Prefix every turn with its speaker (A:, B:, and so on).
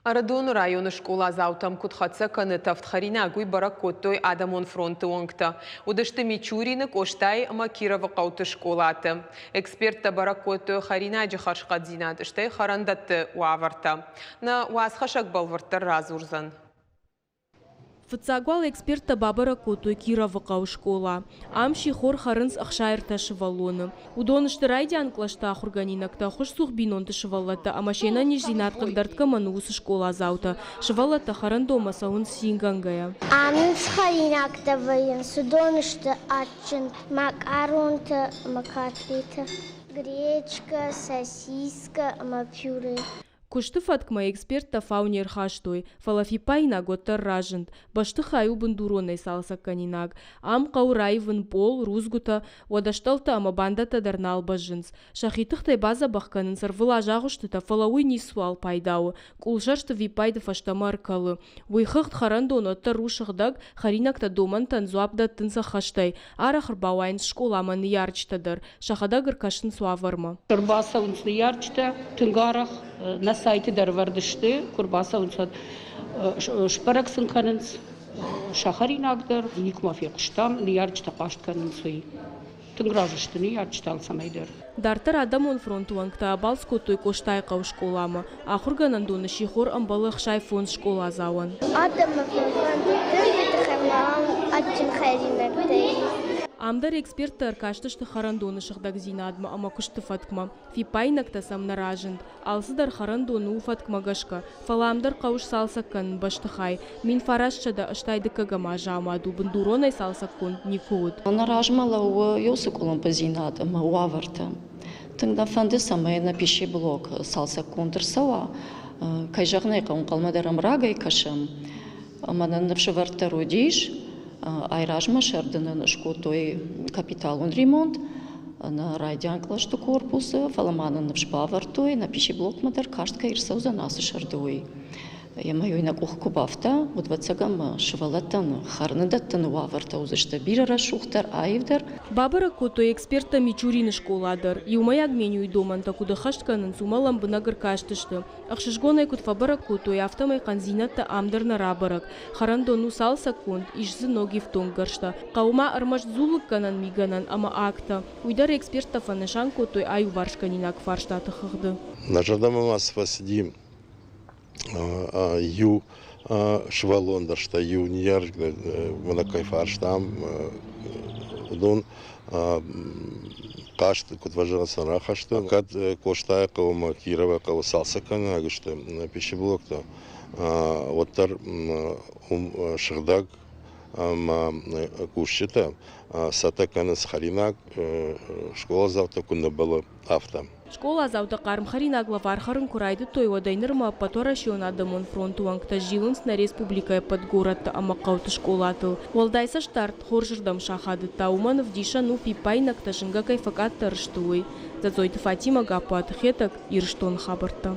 A: Ӕрыдоны районы скъоладзаутӕм куыд хӕццӕ кӕны тӕвд хӕринаг, уый бӕрӕг кодтой Адӕмон фронты уӕнгтӕ. Уыдысты Мичурины, Къостайы ӕмӕ Кировы хъӕуты скъолаты. Эксперттӕ бӕрӕг кодтой хӕринаджы хӕрзхъӕддзинад, стӕй хӕрӕндӕтты уавӕртӕ. Нӕ уацхӕссӕг бӕлвырддӕр радзурдзӕн.
B: Фыццаг уал эксперттӕ бабӕрӕг кодтой Кировы хъӕуы скъола. Ам сихор хӕрынц 63 сывӕллоны. Уыдон сты райдиан кълӕсты ахуыргӕнинӕгтӕ, ӕххуысцух бинонты сывӕллӕттӕ ӕмӕ се нӕниздзинад хъыгдӕрд кӕмӕн у, уыцы скъоладзаутӕ. Сывӕллӕттӕ хӕрӕндонмӕ цӕуынц цингӕнгӕйӕ.
C: Ам цы хӕринӕгтӕ вӕййынц, уыдон сты адджын макъаронтӕ ӕмӕ котлетӕ, гречкӕ, сосискӕ ӕмӕ пюре.
B: Куысты фӕткмӕ эксперттӕ фау не рхастой, фӕлӕ фиппаинаг уӕддӕр разынд. Бӕстыхай у бындуронӕй цалцӕггӕнинаг. Ам хъӕуы раивын пъол, рудзгуытӕ, уӕдӕ стъӕлттӕ ӕмӕ бандӕттӕ дӕр нал бӕззынц. Сӕхи тыхтӕй бадзӕбӕх кӕнынц ӕрвылаз агъуыстытӕ, фӕлӕ уый ницыуал пайда у. Къулсӕрсты виппайды фӕстӕмӕ ӕркӕлы. Уый хыгъд хӕрӕндон уӕддӕр у сыгъдӕг, хӕринӕгтӕ домӕнтӕн дзуапп дӕттынц ӕххӕстӕй. Арӕх ӕрбауайынц скъоламӕ ныййарджытӕ дӕр, сӕхӕдӕг ӕркӕсынц уавӕрмӕ.
D: Ӕрбацӕуынц ныййарджытӕ тынг арӕх, нӕ сайты дӕр ӕвӕрд сты, куы ӕрбацӕуынц, уӕд сбӕрӕг сын кӕнынц сӕ хӕринаг дӕр. Никуыма фехъуыстам, ныййарджытӕ хъаст кӕнынц, уый. Тынг разы сты ныййарджытӕ алцӕмӕй дӕр.
B: Дарддӕр Адӕмон фронты уӕнгтӕ абалц кодтой Къостайыхъӕуы скъоламӕ. Ахуыргӕнӕндоны сихор ӕмбӕлы 65 скъоладзауӕн.
C: Адӕмы фӕнды тынг тыххӕй ма адджын хӕринӕгтӕй.
B: Ам дӕр эксперттӕ ӕркастысты хӕрӕндоны сыгъдӕгдзинадмӕ ӕмӕ куысты фӕткмӕ. Фиппаинӕгтӕ сӕм нӕ разынд. Алцыдӕр хӕрӕндоны у фӕткмӕ гӕсгӕ, фӕлӕ ам дӕр хъӕуы сцалцӕг кӕнын бӕстыхай. 1980 дыккӕгӕм азы амад у, бындуронӕй цалцӕггонд никуы уыд.
E: Нӕ размӕ лӕууы иу къуылымпыдзинад ӕмӕ уавӕртӕ. Тынг нӕ фӕнды, цӕмӕй нӕ пищеблок цалцӕггонд ӕрцӕуа. Кӕй зӕгъын ӕй хъӕуы, ӕнхъӕлмӕ дӕр ӕм рагӕй кӕсӕм. Ӕмӕ нын ныфсӕвӕрд дӕр уыдис. Айразмӕ сӕрды нын скодтой капиталон ремонт нӕ райдиан кълӕсты корпусы, фӕлӕ ма нын ныфс бавӕрдтой, нӕ пищеблокмӕ дӕр каст кӕй ӕрцӕудзӕн ацы сӕрды, уый. Ӕмӕ уый нӕ къух куы бафта, уӕд, ӕвӕццӕгӕн, сывӕллӕттӕн хӕрыны дӕттыны уавӕртӕ уыдзысты бирӕ рӕсугъддӕр, аивдӕр.
B: Бабӕрӕг кодтой эксперттӕ Мичурины скъола дӕр. Иумӕйаг менюйы домӕнтӕ куыд ӕххӕст кӕнынц, уымӕ лӕмбынӕг ӕркастысты. Ӕхсызгонӕй куыд фӕбӕрӕг кодтой, афтӕмӕй хъӕндзинӕдтӕ ам дӕр нӕ рабӕрӕг. Хӕрӕндон у цалцӕггонд, ис дзы ног ифтонггӕрзтӕ. Хъӕуы ма ӕрмӕст дзуллыггӕнӕн мигӕнӕн ӕмӕ агтӕ. Уый дӕр эксперттӕ фӕнысан кодтой аиуварсгӕнинаг фарстаты хыгъды.
F: Нӕ зӕрдӕмӕ ма цы фӕцыди, иу сывӕллон дӕр, стӕй иу ныййарӕг мӕнӕ кӕй фарстам, уыдон хъаст куыд фӕзӕгъынц, рахастой. Кӕд Къостайы хъӕуы ӕмӕ Кировы хъӕуы цалцӕггӕнӕг сты пищеблоктӕ, уӕддӕр уым сыгъдӕг ӕмӕ кусджытӕ цӕттӕ кӕнынц хӕринаг, скъоладзаутӕ куы нӕ бӕлы, афтӕ.
B: Скъоладзаутӕ хъарм хӕринаг лӕвар хӕрын куы райдыдтой, уӕдӕй нырмӕ Ӕппӕтуӕрӕсеон адӕмон фронты уӕнгтӕ зилынц нӕ республикӕйы ӕппӕт горӕтты ӕмӕ хъӕуты скъолатыл. Уӕлдай цӕстдард хорзырдӕм сахадыдта, уымӕн ӕвдисӕн у, фиппаинӕгтӕ зынгӕ кӕй фӕкъаддӕр сты, уый. Дзӕцъойты Фатимӕ, Гаппуаты Хетӕг, Ирыстоны хабӕрттӕ.